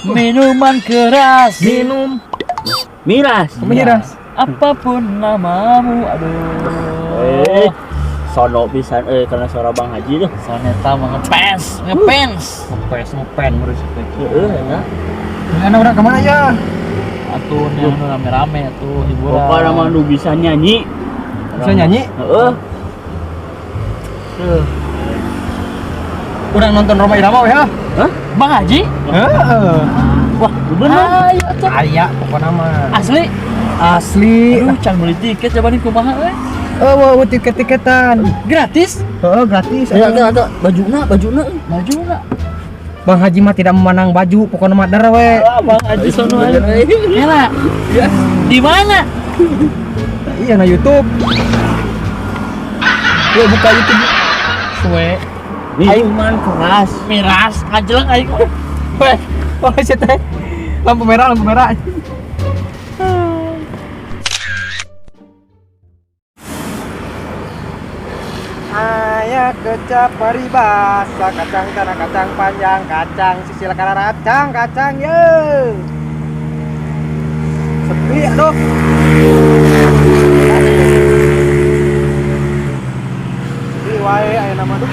Minuman keras. Minum Miras. miras. Apapun namamu. Aduh. Eh, sono pisan karena suara Bang Haji tuh. Soneta mah ngepens, ngepens. Ngepes ngepen menurut saya. Heeh, eta. Mana orang kemana ya? Atuh nya anu rame-rame atuh hiburan. Pokoknya mah nu bisa nyanyi. Bisa nyanyi? Heeh. Tuh. Urang nonton Rhoma Irama we ya? Hah? Bang Haji? Heeh. Wah, bener. Ayo atuh. Aya pokokna mah. Asli. Asli. Aduh, can beli tiket coba nih kumaha euy. Oh, wow, tiket-tiketan. Gratis? Heeh, gratis. Ya, ada ada bajuna, bajuna. Baju enggak? Bang Haji mah tidak memandang baju, pokoknya mah der we. Ah, Bang Haji sono aja. Kela. Ya. Di mana? Iya na YouTube. Ya buka YouTube. Suwe. Minuman keras. Miras, ngajeleng aing. Weh, oh shit teh. Lampu merah, lampu merah. Ayah kecap paribasa, kacang tanah, kacang panjang, kacang sisil kararacang, kacang ye. Sepi aduh. Sepi wae aya nama duh.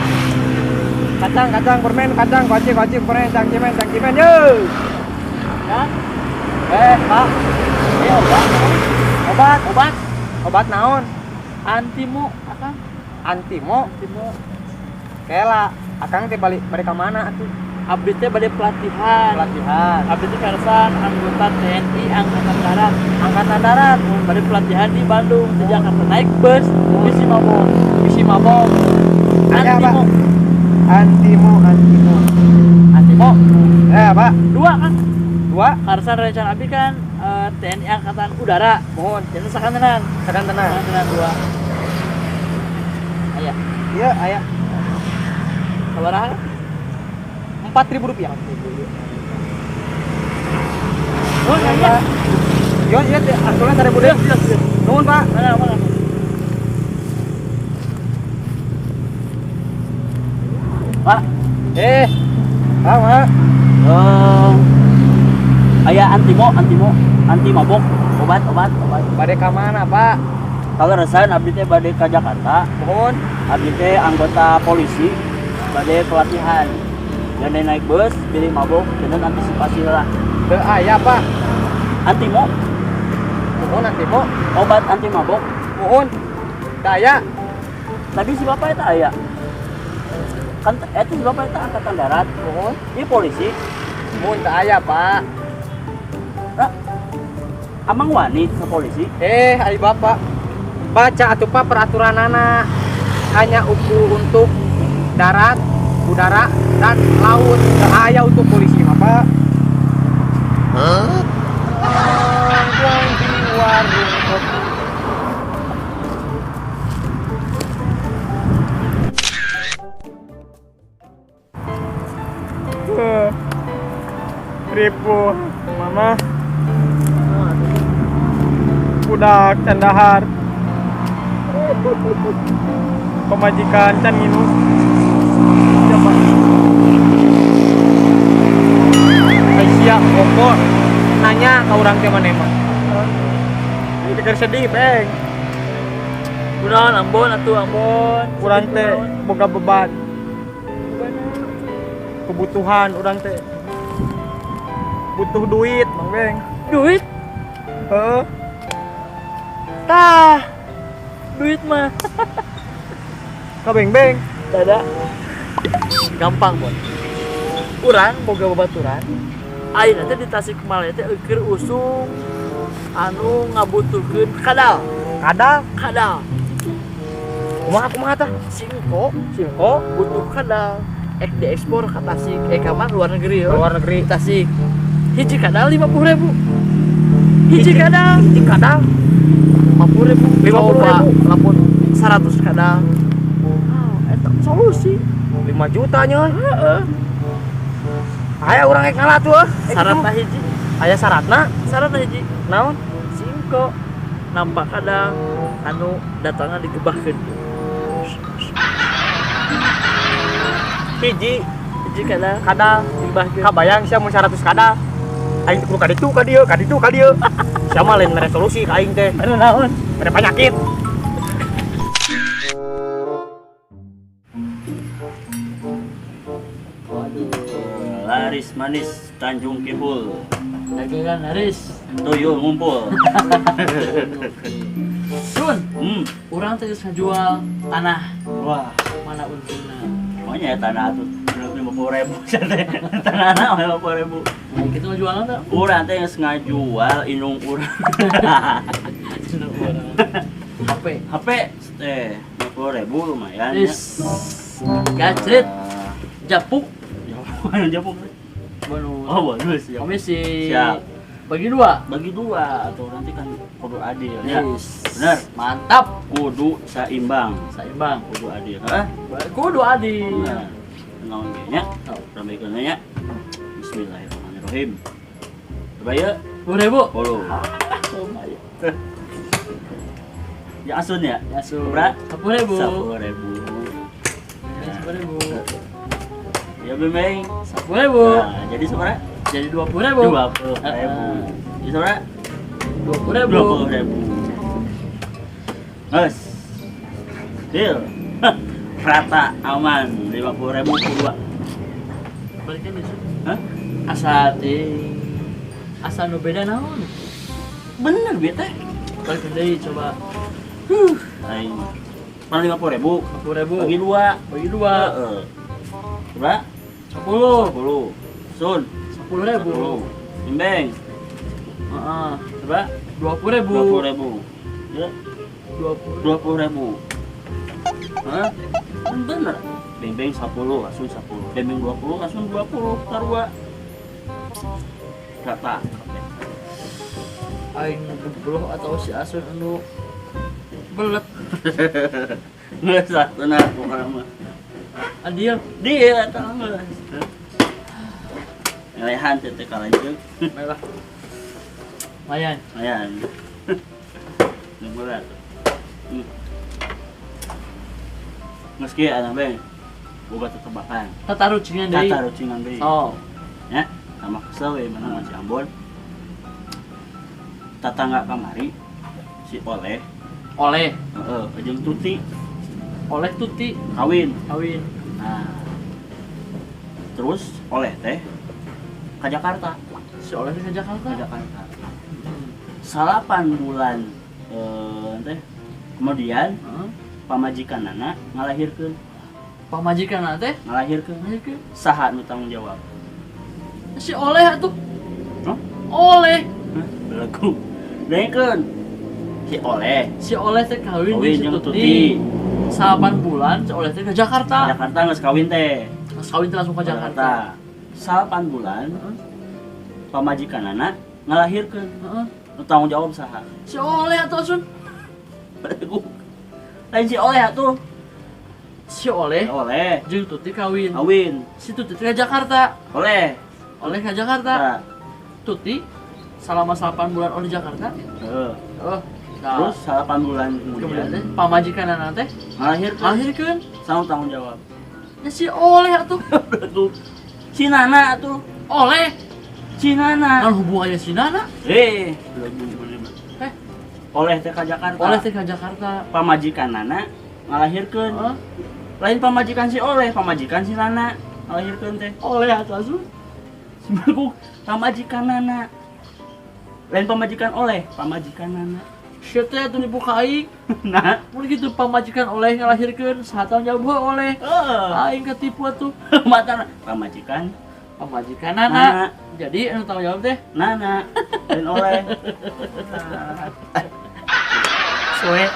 Kacang, kacang, permen, kacang, kuaci, kuaci, permen, cangcimen, cangcimen, ye. Ya. Eh, Pak, Eh, obat. obat, Obat obat naon? antimo akang. Antimo, Antimo. kela, akang teh balik balik ka mana atuh? Abdi teh bade pelatihan. Pelatihan. Abdi teh karsan anggota TNI Angkatan Darat. Angkatan Darat. Bade pelatihan di Bandung, di Jakarta naik bus, bisi mabok. Bisi mabok. Aya, Pak. Antimo. Antimo, antimo. Antimo. Eh, Pak, Dua kan? dua. Karsan rencana abdi kan TNI Angkatan Udara. Mohon, Jadi sakantenan. sekarang tenang. Sakantenan dua. Aya, Iya, aya. sabaraha? 4.000 rupiah. Oh, iya. Yo, iya, angsulnya 1.000 deh. Nuhun, Pak. Mana, mana? Pak, Eh, Pak, Pak. eh aya antimo, antimo, anti mabok, obat, obat, obat. Bade ka mana, Pak? Kalau resan abdi teh bade ka Jakarta, Mohon. abdi teh anggota polisi, bade pelatihan. Dan naik bus, pilih mabok, dengan antisipasi lah. Teu aya, Pak. Antimo, Mohon antimo. obat anti mabok. Mohon. Teu aya. Tadi si bapak itu aya. Kan itu si bapak itu angkatan darat. Mohon. Ini polisi. Mohon teu aya, Pak. Nah, amang wani ke polisi. Eh, ai Bapak. Baca atuh Pak peraturanana. Hanya ukur untuk darat, udara, dan laut. Teu aya untuk polisi mah, Pak. Nongkrong di warung kopi. Ribu mama budak candahar pemajikan can nginus siapa Aisyah pokok nanya ke orang teh mana mah. Pikir sedih peng Kunaon Ambon atuh Ambon. urang teh boga beban kebutuhan urang teh butuh duit Mang Beng. Duit? Heeh. Tah. Duit mah. Ka Beng Beng. Dada. Gampang, Bon. Urang boga babaturan. Ayeuna teh di Tasikmalaya teh eukeun usung anu ngabutuhkeun kadal. Kadal, Kadal. kumaha kumaha tah? Singko Singko butuh kadal. Ek diekspor ke Tasik, eh ka mana luar negeri ya. luar negeri. Tasik. Hiji kadal 50.000. Hiji kadal Hiji kadal 50.000. 50.000. Lamun 100 kadal. Ah, eta solusi. 5 juta nya. Heeh. Aya urang rek ngalah tuh. Syaratna hiji, Aya syaratna syaratna hiji. naon? Singko nampak kadal anu datangna digebahkeun. Hiji Hiji kadal kadal digebahkeun. kabayang sia mun 100 kadal. Aing teh kudu ka ditu ka dieu, ka ditu ka dieu. Sia mah lain mere solusi ka aing teh. Mere naon? Mere penyakit. Waduh. Laris manis Tanjung Kibul. Dagangan laris. Tuyul ngumpul. Sun, urang teh geus ngajual tanah. Wah, Mana untungna? Pokoknya ya tanah atuh 50.000 teh. Tanahna 50.000. Nah, kitu ngajualna teh. Urang teh geus ngajual indung urang. Indung urang. HP. HP teh 50.000 lumayan ya. Is. Gacrit. Japuk. Japuk, anu japuk. Bonus. Oh, bonus ya. Komisi. Siap. Bagi dua. Bagi dua atau nanti kan kudu adil ya. Yes. Bener. Mantap. Kudu saimbang. Saimbang. Kudu adil. Hah? Kudu adil. Nah, naon ge nya? Ramekeun nya. Bismillahirrahmanirrahim. Coba ya. 10.000. 10. Lumayan. Ya asun ya? Ya asun. Berapa? 10.000. 10.000. 10.000. Ya Bembeng. 10.000. Nah, jadi seberapa? Jadi 20.000. 20.000. Jadi seberapa? 20.000. 20.000. Nges. Deal. Rata aman 50.000 per dua. Balikin besok. Hah? Asa teh. Asa nu beda naon? Bener bieu teh. Balikin deui coba. Huh. Aing mah. Mana 50.000? 50.000. Bagi dua. Bagi dua. Heeh. Berapa? 10. 10. Sun. 10.000. 10. Bimbeng. Heeh. Berapa? 20.000. 20.000. Ya. 20. 20.000. Hah? Kan bener. Bimbeng 10, asun 10. Bimbeng 20, asun 20. Sarua. Rata. Aing nu goblok atau si asun anu belet. Geus lah, tenang pokokna mah. Adil. Dia eta geus. Ngelehan teh teh kalanjeung. Baiklah. Lumayan. Lumayan. Nunggu tuh. Meski anak beng, boga tetebakan. Tatarucingan deui. Tatarucingan deui. Oh. Ya, sama kesel we mana si Ambon. Tatangga kamari si Oleh. Oleh. Heeh, jeung Tuti. Oleh Tuti. Kawin. Kawin. Nah. Terus Oleh teh ke Jakarta. Si Oleh teh ke Jakarta. Ke Jakarta. 8 bulan teh kemudian pamajikan nana ngalahirkeun. Pamajikan nana teh ngalahirkeun. Ngalahirkeun. Saha nu tanggung jawab? Si Oleh atuh. Hah? Oleh. Hah? Belagu. Dengekeun. Si Oleh. Si Oleh teh kawin Kawin jeung jeung si Tuti. Tuti. 8 bulan si Oleh teh ke Jakarta. Ke Jakarta geus kawin teh. Geus kawin teh langsung ke Jakarta. 8 bulan Heeh. pamajikan nana ngalahirkeun. Heeh. Nu tanggung jawab saha? Si Oleh atuh asun. Belagu. Lain si Oleh atuh. Si Oleh. Si Oleh. Jeung Tuti kawin. Kawin. Si Tuti teh ke Jakarta. Oleh. Oleh ke Jakarta. Nah. Tuti selama 8 bulan oleh Jakarta. Heeh. Oh. Nah. Terus 8 bulan kemudian. Kemudian teh pamajikan nana teh ngalahirkeun. Ngalahirkeun. Sama tanggung jawab. Ya si Oleh atuh. Atuh. Si Nana atuh. Oleh. Si Nana. Naon hubungannya si Nana? Oleh teh ka Jakarta. Oleh teh ka Jakarta. Pamajikan Nana ngalahirkeun. Heeh. Lain pamajikan si Oleh, pamajikan si Nana ngalahirkeun teh. Oleh atuh asuh. Sebelum pamajikan Nana. Lain pamajikan Oleh, pamajikan Nana. Sia teh atuh nipu ka aing. Nah. Mun kitu pamajikan Oleh ngalahirkeun, saha tanggung jawab Oleh? Heeh. Aing ketipu atuh. Mata pamajikan. Pamajikan Nana. Nana. Jadi anu tanggung jawab teh Nana. Lain Oleh. Soe.